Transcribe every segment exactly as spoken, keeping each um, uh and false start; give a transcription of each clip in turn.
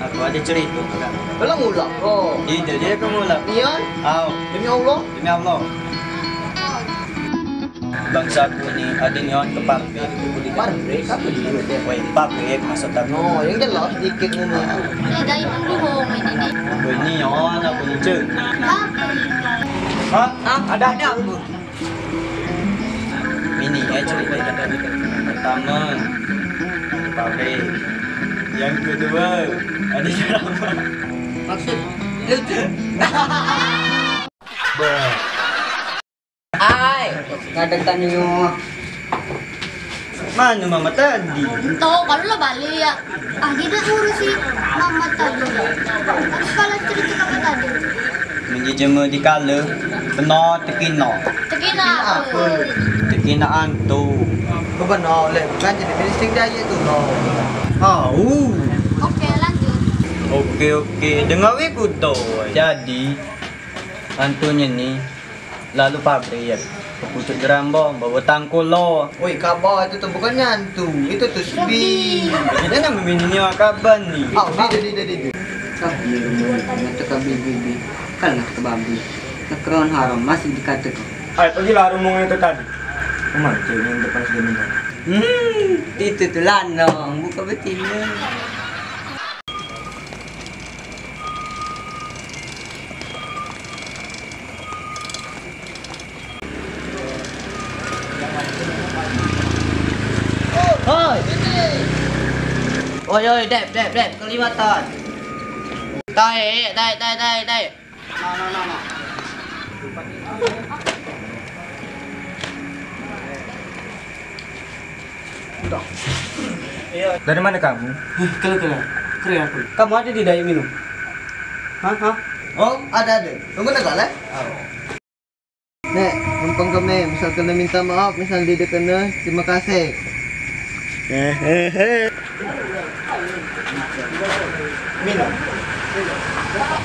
Aku ado cerito, Kak. Belum ngulak kau. Ide dia ke ngulak. Iya. Au. Demi Allah. Demi Allah. Bangsa aku ni ado nian ke pabrik. Pabrik? Apa dia? Woi, pabrik maksud aku. Oh, yang jelas dikit ngomong. Ada yang bohong ini ni. Woi, nian aku ni, Cek. Apa? Hah? Ada, ada apa? Ini eh cerita kita. Pertama, pabrik. Yang kedua, ada ceramah. Maksud lucu. Ai, kadang tanya. Mano mama tadi? Entah, kalu lah balik ya. Ah, dia dak ngurusi mama tadi. Aku kalu cerita mama tadi. Men jijeme dikale, keno tekino. Tekino apa? Tekino antu. Kau benar, Lek. Bukan jadi ministing dia tu, no. Au. Oke, lanjut. Oke, oke. Dengar weh, Kuto. Jadi, antunye ni lalu pabrik, ke pucuk jerambong, bawa tangkul lo. Oi, kabar itu tu bukan nyantu, itu tu sepi. Kita nak memini ni kabar ni. Au, di, di, di, di, di. Sapi rumah ni, kata kabi, bi, bi. Kan nak ke babi. Nak kerawan haram, masih dikata tu. Hai, pergilah rombongan itu tadi. Memancing yang depan sudah menang. Hmm, itu tu lanang, bukan betina. Oi. Oi, oi, dep, dep, dep, kelihatan. Taik, taik, taik, taik, taik. Dari mana kamu? Heh, kena, kena. Kering aku. Kamu ada di dai minum? Hah, hah? Oh, ada, ada. Tunggu negak, Lek. Nek, numpang keme, misal kena minta maaf, misal dia kena terima kasih. Minum.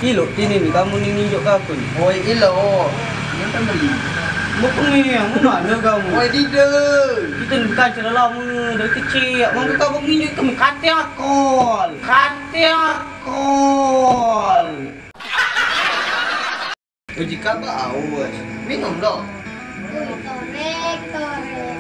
Ilok tini ni, kamu ni nginjuk ke aku ni. Oi, ilok. Yang kan beli. Mau pengiang, mau mana kamu? Oi, dide. Kita ni bukan cara lama, dari kecil. Mangko kamu nginjuk ke kate akol. Kate akol. Uji kaba aus. Minum dong. Torek, torek.